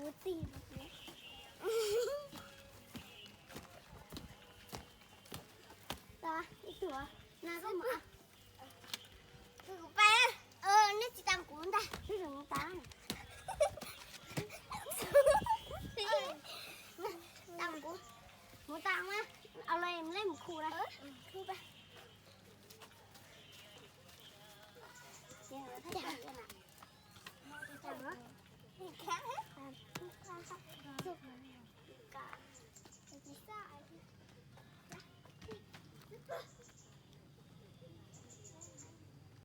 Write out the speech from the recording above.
Kuv txij. Tau ib tug no koj mus. Kuv pais. Nej tsis tau kuv ntag, sib zog mus tau. Tau kuv, mus tau mas, au, lej mus khu na.